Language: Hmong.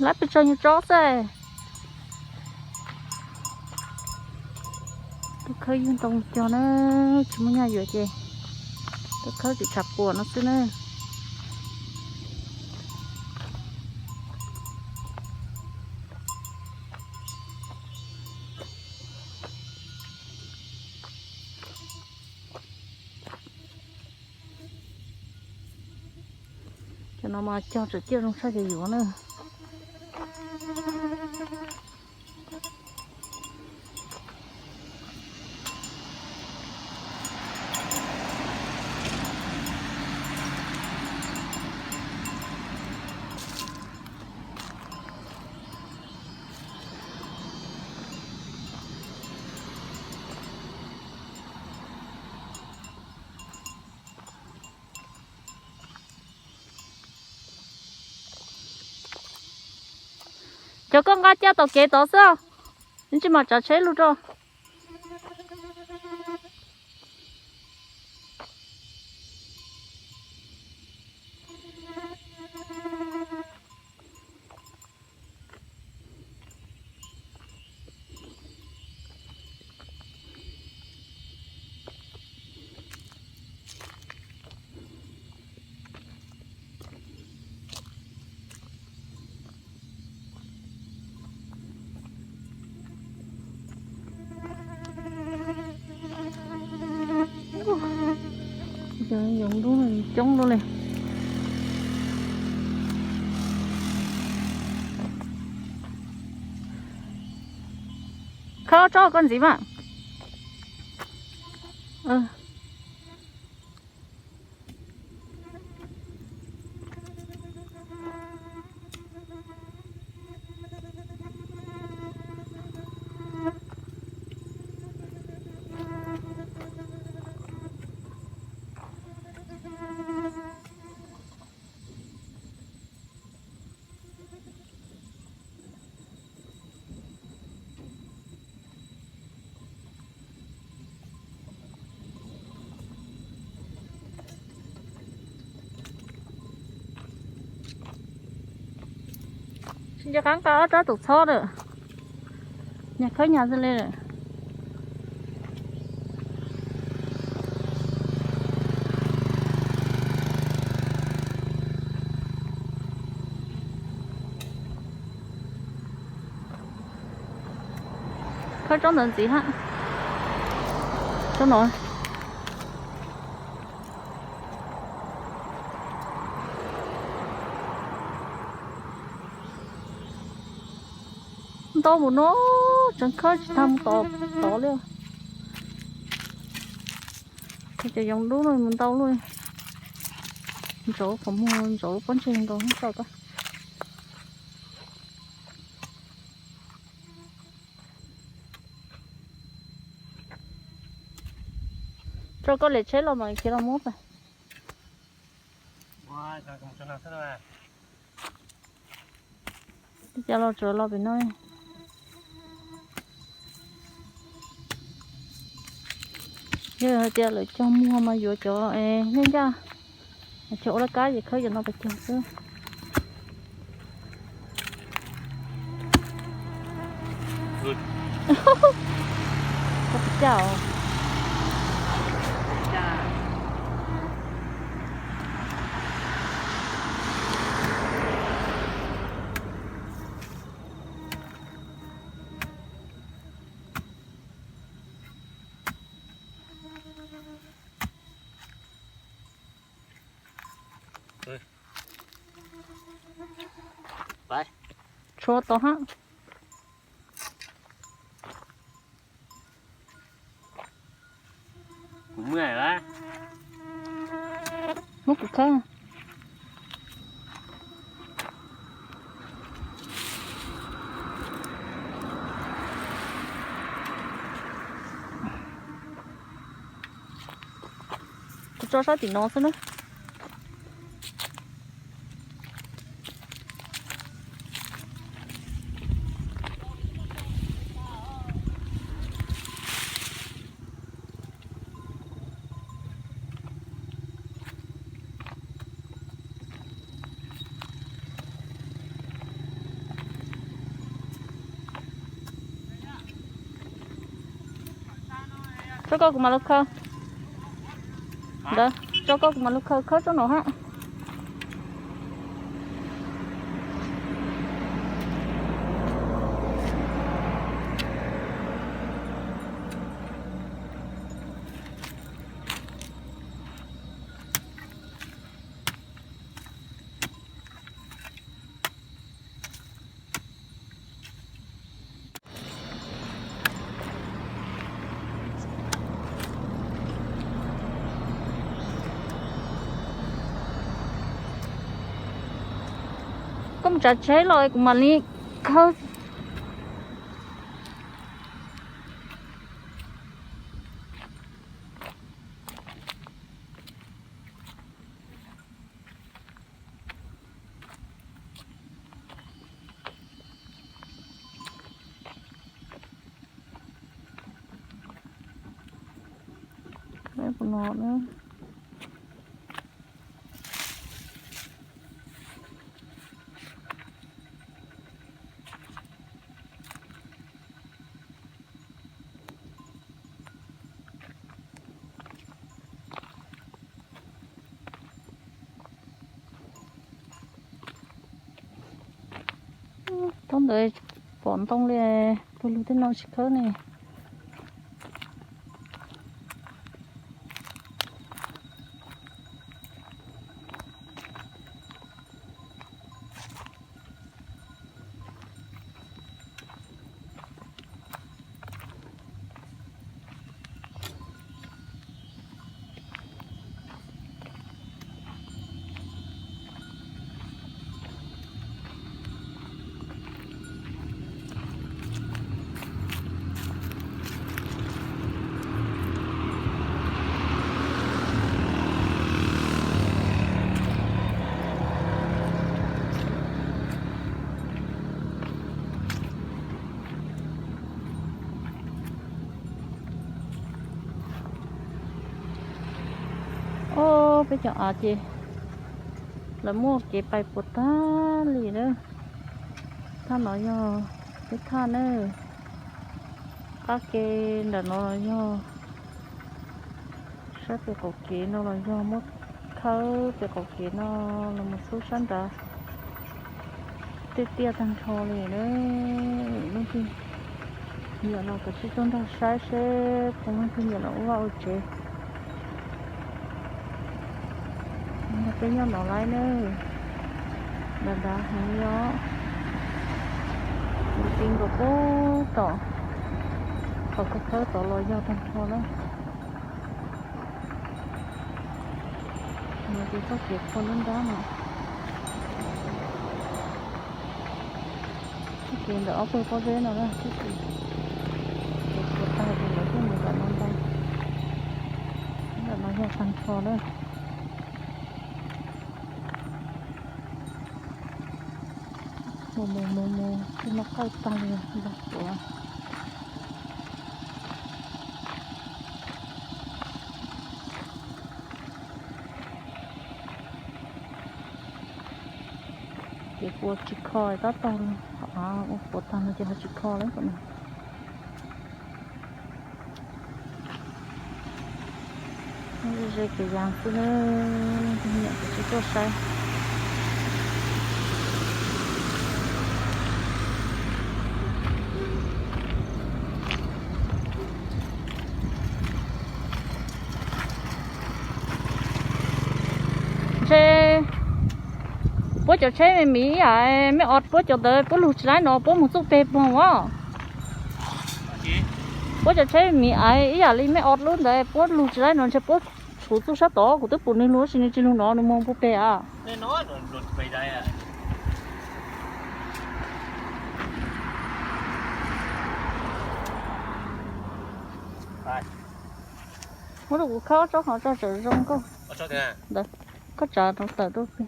Lab pes tsawg nyuag tsob xwb. Tuaj khawb yug ntoo cog na, tsis muaj nyaj yuav ces tuaj khawb tsis tshav puam no xwb na. Cov no mas cog tseem ciaj zoo tshaj cov yuav na. Cov koj nqa caj tom kev tod xwb, tsis mam tsav tsheb lug rau. Cov yoov dub coob dua li. Khawb tsob koj ntxiv mas. Tsis nco qab nqa ob rab tus txhob lawm, nyag khawb nyag xwb li lawm. Khawb tsob ntawd ntxiv hab. Tsob no ntau mus no, tseev khawb tsis tau mus tod tod li. Cov yoov dub no mus ntau lawm. Ntsaum qhov muag, ntsaum lub pob ntseg nkaus tso. Tso koj lem tsheb los mas khiav los muab pas. Cas los tsuav los pem no. Yog hais tias lawv cog muag mas yuav cov es ncaj ncaj, cog ua laj kab ces khawb cov no pas cog xwb. Koj puas caj os? Tshuav tau hab. Kuv muab kuv khawb. Kuv tso sab tim no xwb na. Tso koj kuv mam los khaws. Ntawd, tso koj kuv mam los khaws khawb tsob no hab. Koj mus tsav tsheb los kuv mam li khawb. Thaum ntawd pom ntoo li, puag lug tej no tsis khawb ne. Ob, peb cov av ces lawv muaj kev pais puas tag li na. Thaj no yog peb thaj na. Qab ke ntawm no los yog, sab pem qaum kev no los yog, muab khawb pem qaum kev no los mus xub sab nrad. Tiaj tiaj tag nrho li na. Leej twg nyiam los kav tsij tuaj nrog saib seb puas muaj leej twg nyiam los ua vaj ua tsev. Peb nyob no lawm na, nrad nrad heev li os. Nws ti nkaus puag tom, tom khawb khawb tod los yog tag nrho na. No ces txoj kev qhua nruab nrab no. Txoj kev ntawm ob pawg pob zeb no na, txoj kev, kev qhua tag ces lawv thiaj mus nram no ntag. Nram no yog tag nrho na. Mus mus mus mus, tsis muaj qaij tag li ntag tuav. Ces puas tsis kho tab tog, ua puas tag no ces ho tsis kho lawm kom no. Ze kev yas xwb na, niam tsis tuaj saib. Ntshe puab cov tsheb me miv ib yam me os, puab cov ntawd puab lug tsis laib no, puab moog txuj peg puag os. Puab cov tsheb me miv ib yam li me os lub ntawd puab lug tsis laib no, ntshe puab tshuv txuj sab tod, kuv twb pum nwg lug tab sis nwg tsis lug no, nwg moog puag peg a. Muab rau kuv khawb tsob qhov tso tsawm zoo nkauj. Ntawd, koj tsav rau tawm rau peg.